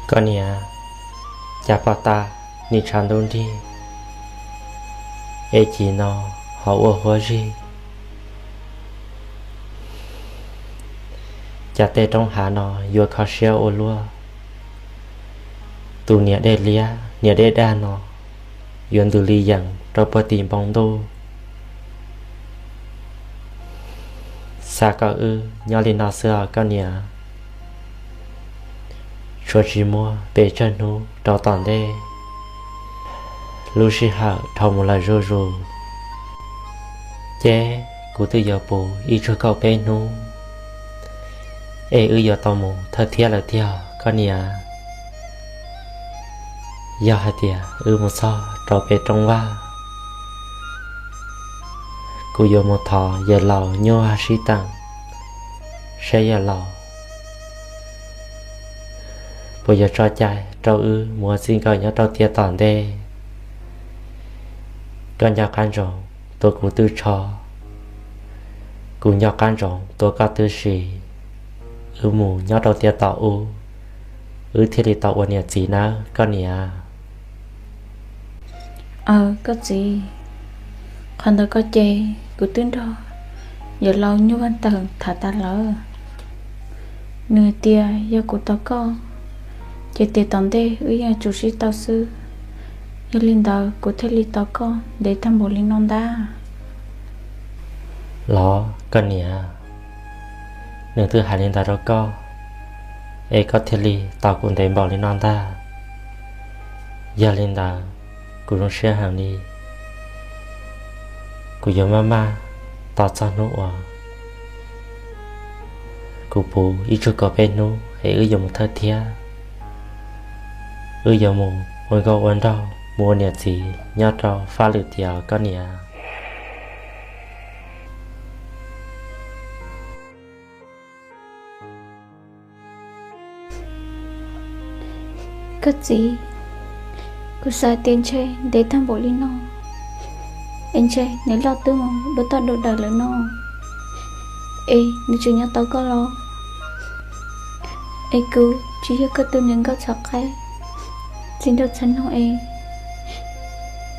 Koj niam, cas pom tas nim tshav ntuj nrig, es cim no ho ua huab zig, cas tej roob hav no yuav kho siab ua luaj. Tus niam dej liab niam dej dag no yuav ntws li yees rau puag tim npoo ntuj. Xav kom wb nyob li no xwb os koj niam. Tshuav tsis muaj pes tsawg hnub rau tom ntej, lub sij hawm dhau mus lawm zuj zus, ces kuv twb yuav puv ib tsug kaum peb hnub, es wb yuav tau mus thawj thiab lawm tiag koj niam. Yog hais tias wb mus txog rau pem roob vaj, kuv yuav mus thov yawm laus nyuj vaj sib teem, saib yawm laus puas yuav tso cai rau wb mus ua txij nkawm nyob rau tiam tom ntej. Koj nco qab ntsoov tua kuv tw tsho, kuv nco qab ntsoov tua koj tw si. Wb mus nyob rau tiam tom ub, wb thiaj li tau ua niam txiv nawb koj niam. Aws koj txiv, qhov ntawd koj ces kuv twb nrog yawm laus nyuj vaj teem tham tas lawm. Nws tias yog kuv tos koj, ces tiam tom ntej wb yeej tsum sib tau xwb. Yog li ntawd kuv thiaj li tos koj ntev tag npaum li no ntag. Los koj niam, nws twb hais li ntawd rau koj, es koj thiaj li tos kuv ntev npaum li no ntag. Yog li ntawd, kuv zoo siab heev li. Kuv yuav maj maj tos txog hnub uas kuv puv ib tsug kaum peb hnub es wb yuav mus thawj thiab. Wb yuav mus ua nkauj ua nraug mus ua niam txiv nyob rau fab lwm tiam koj niam. Koj txiv, kuv xav tias ntshe ntev tag npaum li no, es ntshe niam loj twb mus dua toj dua daws lawm no, es nws tseem nyob tau koj los? Es kuv tsis yog koj tus niam nkauj txhav qaib, txiv nraug txhav noog es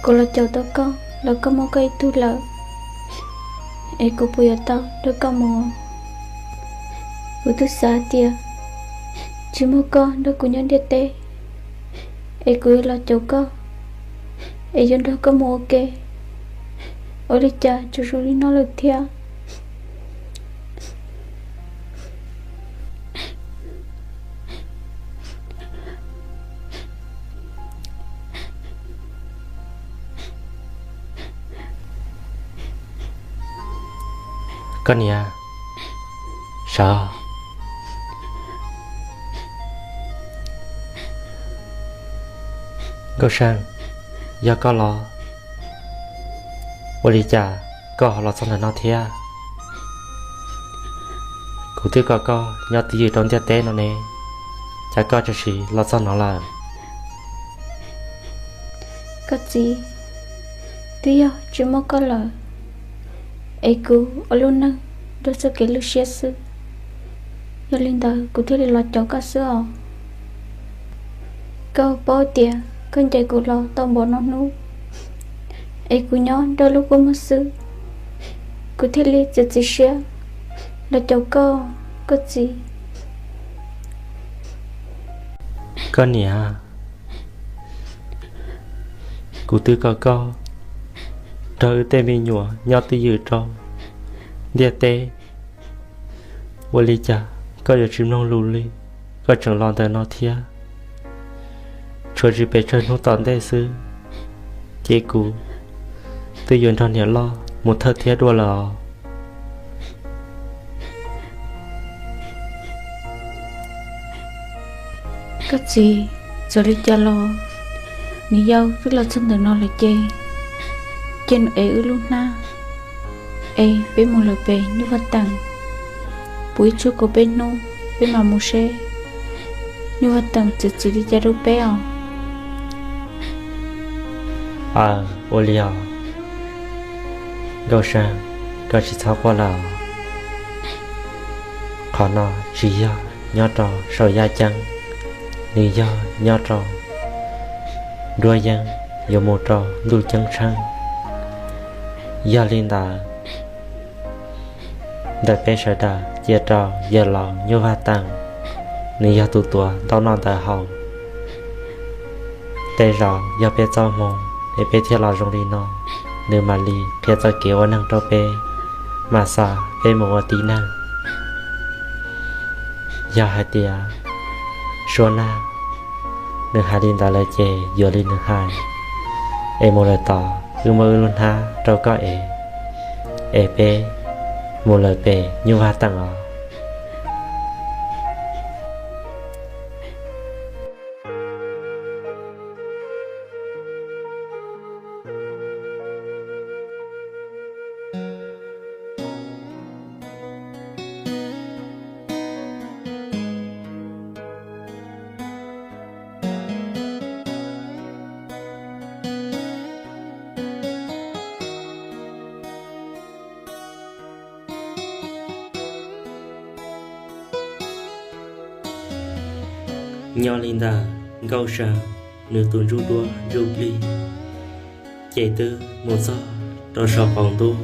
kuv los caum tau koj los koj muaj koj ib tug lawm, es kuv puas yuav tau nrog koj mus? Kuv twb xav tias tsis muaj koj nrog kuv nyob ntiaj teb, es kuv yuav los caum koj, es yuav nrog koj mus ua ke. Ua li cas tseem zoo li no lawm thiab? Koj niam, sawv. Nkauj Seej, yog koj los, ua li cas koj ho los txog ntawm no thiab? Kuv twb kom koj nyob twj ywm rau ntiaj teb no ne, cas koj tseem sim los txog no lawm? Koj txiv, twb yog tsis muaj koj lawm, es kuv ua lub neej nrog txoj kev lwj siab xwb. Yog li ntawd kuv thiaj li los caum koj xwb os. Koj paub tias koj ncaim kuv los tau npaum no hnub, es kuv nyob nrog lub kua muag xwb, kuv thiaj li txiav txim siab los caum koj, koj txiv. Koj niam, kuv twb kom koj nrog wb tej me nyuam nyob twj ywm rau ntiaj teb, ua li cas koj yuav tsis mloog lus li, koj tseem los ntawm no thiab? Tshuav tsis pes tsawg hnub tom ntej xwb, ces kuv twb yuav nrog niam loj mus thawj thiab dua lawm os. Koj txiv, txawm li cas los nws yau twb los txog ntawm no lawm ces, cia nws ev wb lub hnab, es peb mus lawm pem nyuj vaj teem, puv ib tsug kaum peb hnub peb mam mus seb nyuj vaj teem txiav txim li cas rau peb os. Aws, ua li os. Nkauj Seej, koj tsis txhob quaj lawm. Qhov no tsis yog nyob rau saum yaj ceeb, nws yog nyob rau nruab yeeb yuav mus rau ntuj ceeb tsheej. Yog li ntawd, ntawm peb sawv daws cia rau yawg laus Nyuj Vaj Teem, nws yog tus tuav ntaub noj ntawv haus. Tej zaum yog peb txoj hmoo es peb thiaj los zoo li no, nws mam li qhia txoj kev ua neeg rau peb, mas xav peb mus ua tib neeg. Yog hais tias Suab Nag nws hais li ntawd lawm ces yuav li nws hais, es mus lawm tod wb muab wb lub hnab rau koj ev, es peb mus lawm pem Nyuj Vaj Teem os. Nyob li ntawd Nkauj See nws tus ntsuj duab ntsuj plig ces twb mus txog rau saum qaum ntuj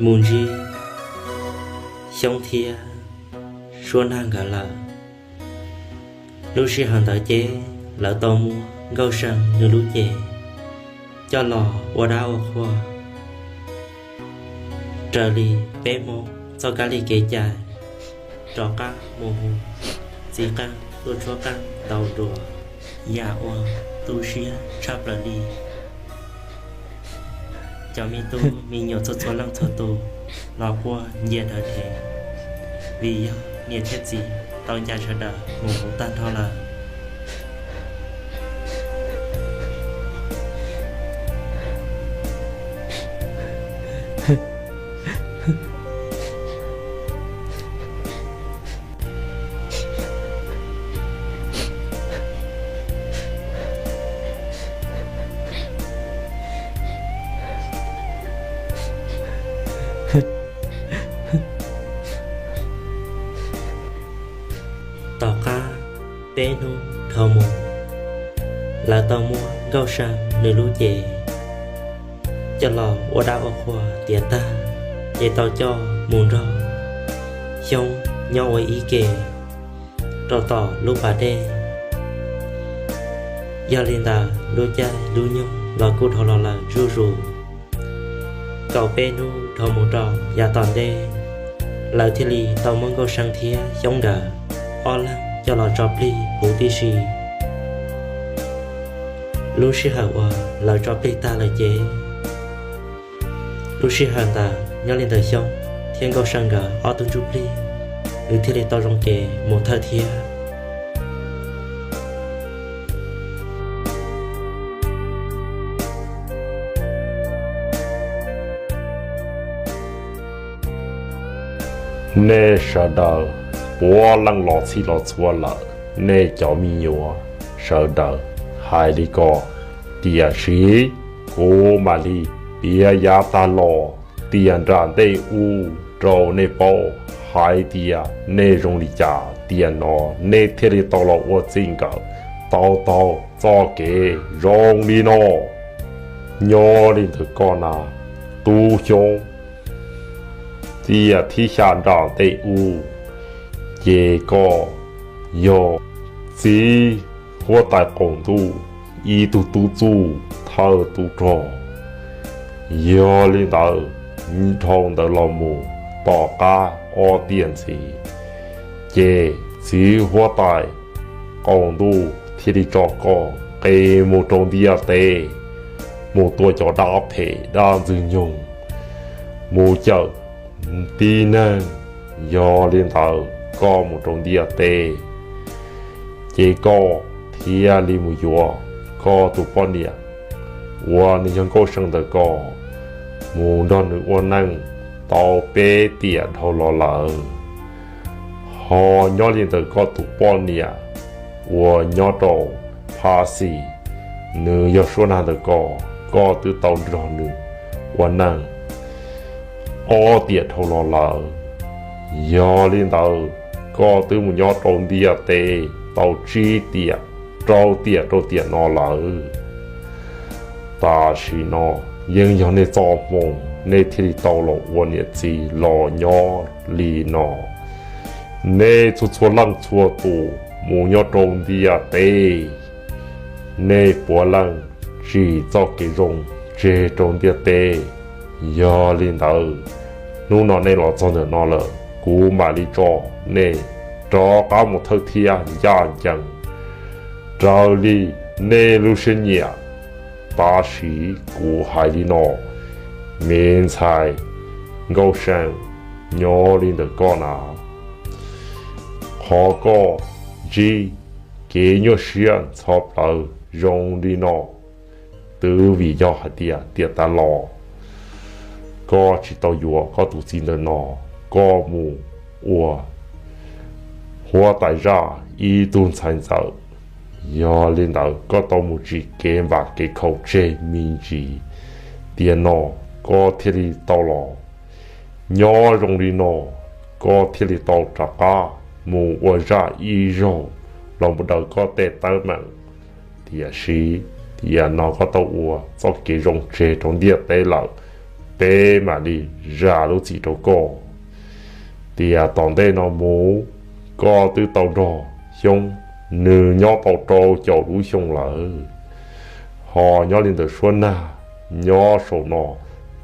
mus ntsib Xyoob thiab Suab Nag nkawd lawm. Lub sij hawm ntawd ces lawv tau muab Nkauj See nws lub cev coj los ua dab ua qhua raws li peb Hmoob txoj kab li kev cai, rov qab mus hu txiv qeej tuaj tshuab qeej ntaus nruas, yam uas tu siab tshaj plaws li. Cov me tub me nyuam txhua txhua leej txhua tus los quaj ncia nrov dheev, vim yog niam thiab txiv tau ncaim sawv daws mus huv tag nrho lawm. Tom qab peb hnub dhau mus, lawv tau muab Nkauj See nws lub cev coj los ua dab ua qhua tiav tag, ces tau coj mus nrog Xyoob nyob ua ib ke rau tom lub pas dej. Yog li ntawd lub caij lub nyoog los kuj dhau los lawm zuj zus. Kaum peb hnub dhau mus rau yav tom ntej, lawv thiaj li tau muab Nkauj See thiab Xyoob nkawd ob leeg coj los tso plig huv tib si. Lub sij hawm uas lawv tso plig tag lawm ces, lub sij hawm ntawd nyob li ntawd Xyoob thiab Nkauj See nkawd ob tug ntsuj plig, nws thiaj li tau zoo kev mus thawj thiab. Nej sawv daws puav leej los txhij los txhua lawm, nej cov me nyuam sawv daws hais li ko. Tiam sis kuv mam li piav yav tag los tiam nram ntej ub rau nej paub hais tias nej zoo li cas tiam no nej thiaj li tau los ua txij nkawm tau taug txoj kev zoo li no. Nyob li ntawm koj na, tub Xyoob, tiam thib xya nram ntej ub, ces koj yog txiv huab tais qaum ntuj ib tug tub txuj thawj tub rog. Yog li ntawd, dhau ntawd los mus tom qab ob tiam ntxiv, ces txiv huab tais qaum ntuj thiaj li tso koj nqis mus rau ntiaj teb, mus tua cov dab phem dab ntxwg nyoog, mus cawm tib neeg. Yog li ntawd koj mus rau ntiaj teb, ces koj thiaj li mus yuav koj tus poj niam uas nws yog Nkauj See ntawm koj, mus nrog nws ua neej tau peb tiam dhau los lawm. Ho nyob li ntawm koj tus poj niam uas nyob rau Phab Xis, nws yog Suab Nag ntawm koj, koj twb tau nrog nws ua neej ob tiam dhau los lawm. Yog li ntawd, koj twb mus nyob rau ntiaj teb, tau tsib tiam, rau tiam rau tiam no lawm. Tam sim no yeej yog nej txoj hmoo, nej thiaj li tau los ua niam txiv los nyob li no. Nej txhua txhua leej txhua tus mus nyob rau ntiaj teb, nej puav leej tsim txoj kev zoo tseg rau ntiaj teb. Yog li ntawd, hnub no nej los txog ntawm no lawm, kuv mam li tso nej rov qab mus thawj thiab ncaj ncees raws li nej lub siab nyiam. Tab sis kuv hais li no, me ntxhais Nkauj See, nyob li ntawm koj na, qhov koj ntsib kev nyuaj siab ntxhov plawv zoo li no, twb vim yog hais tias tiam tas los koj tsis tau yuav koj tus txiv ntawm no, koj mus ua huab tais zaj ib tug ntxhais ntxawm. Yog li ntawd koj tau mus tsim kev npam kev khaum tseg me ntsis, tiam no koj thiaj li tau los nyob zoo li no, koj thiaj li tau rov qab mus ua zaj ib zaug los mus daws koj tej teeb meem. Tiam sis tiam no koj tau ua txoj kev zoo tseg rau ntiaj teb lawm, peb mam li zam lub txim rau koj. Tiam tom ntej no mus, koj twb tau nrog Xyoob nws nyob tau rau caum lub xyoo lawm, ho nyob li ntawm Suab Nag nyob saum no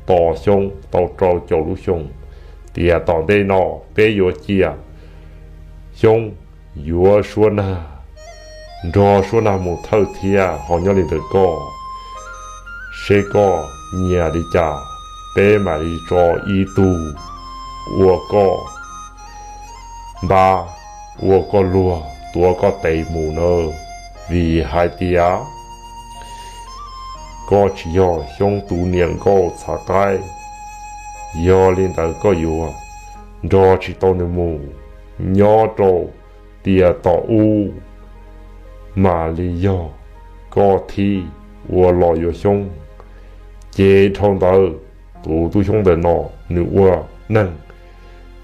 tos Xyoob tau rau caum lub xyoo. Tiam tom ntej no peb yuav cia Xyoob yuav Suab Nag, nrog Suab Nag mus thawj thiab, ho nyob li ntawm koj, seb koj nyiam li cas, peb mam li tso ib tug ua koj npab, ua koj luag, tuav koj tes mus nawb. Vim hais tias koj tsis yog Xyoob tus niam nkauj txhav qaib. Yog li ntawd koj yuav nrog tsis tau nws mus, nyob rau tiam tom ub mam li yog koj thib uas los yuav Xyoob. Ces dhau ntawd, tus tub Xyoob ntawm no nws ua neeg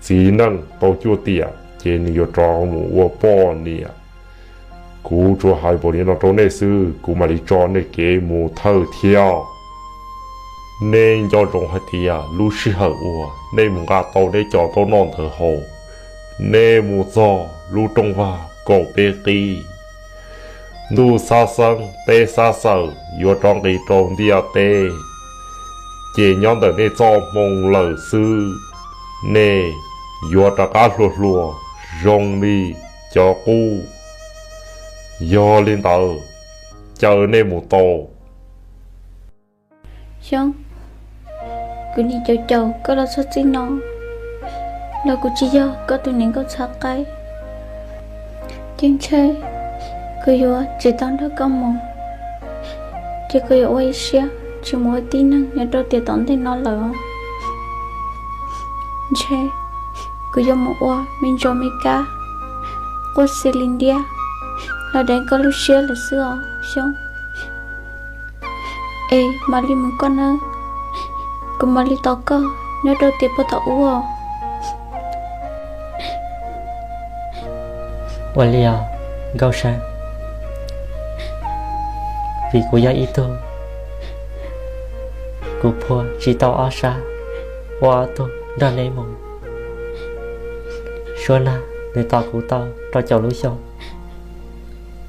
txiv neej tau cuaj tiam ces nws yuav rov mus ua poj niam. Kuv tsuas hais npaum li no rau nej xwb, kuv mam li tso nej kev mus thawj thiab. Nej nco ntsoov hais tias lub sij hawm uas nej mus nqa tau nej cov taub noj ntawd haus, nej mus txog lub rooj vag kaum peb qib, ntuj xab xeeb teb xab xawm yuav rov nqis rau ntiaj teb, ces nyob ntawm nej txoj hmoo lawm xwb, nej yuav rov qab hluas hluas zoo li cov qub. Yog li ntawd, caw nej mus tau. Xyoob, kuv nim caum caum koj los txog txij no los kuv tsis yog koj tus niam nkauj txhav qaib, ces ntshe kuv yuav tsis tau nrog koj mus, ces koj yuav ua ib siab tsis mus ua tib neeg nyob rau tiam tom ntej no lawm. Ntshe kuv yuav mus ua me ntsos me kab, quaj xi li ntiab los deev koj lub siab lawm xwb os Xyoob. Es mam li mus koj nawb, kuv mam li tos koj nyob rau tiam puag tom ub os. Ua li os Nkauj See, vim kuv yog ib tug, kuv phua tsis tau ob sab, ua ob tug nrog neb mus. Suab Nag nws tos kuv tau rau caum lub xyoo,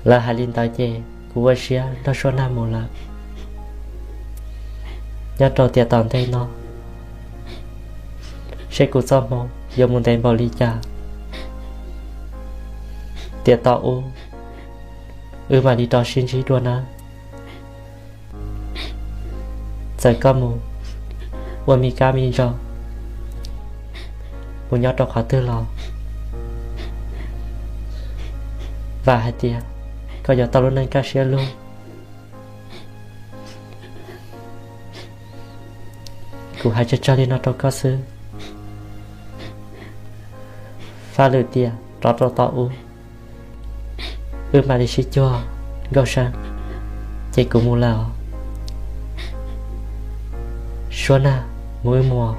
lawv hais li ntawd ces kuv ua siab nrog Suab Nag mus lawm. Nyob rau tiam tom ntej no, seb kuv txoj hmoo yuav mus ntev npaum li cas, tiam tom ub wb mam li rov sib ntsib dua nawb. Txawm koj mus ua me kab me ntsos, mus nyob rau qhov twg los, vam hais tias koj yuav tau lub neej kaj siab lug. Kuv hais tsawg tsawg li no rau koj xwb, faj lwm tiam rov rau tom ub wb mam li sib cuag Nkauj See, ces kuv mus lawm os. Suab Nag, mus wb mus.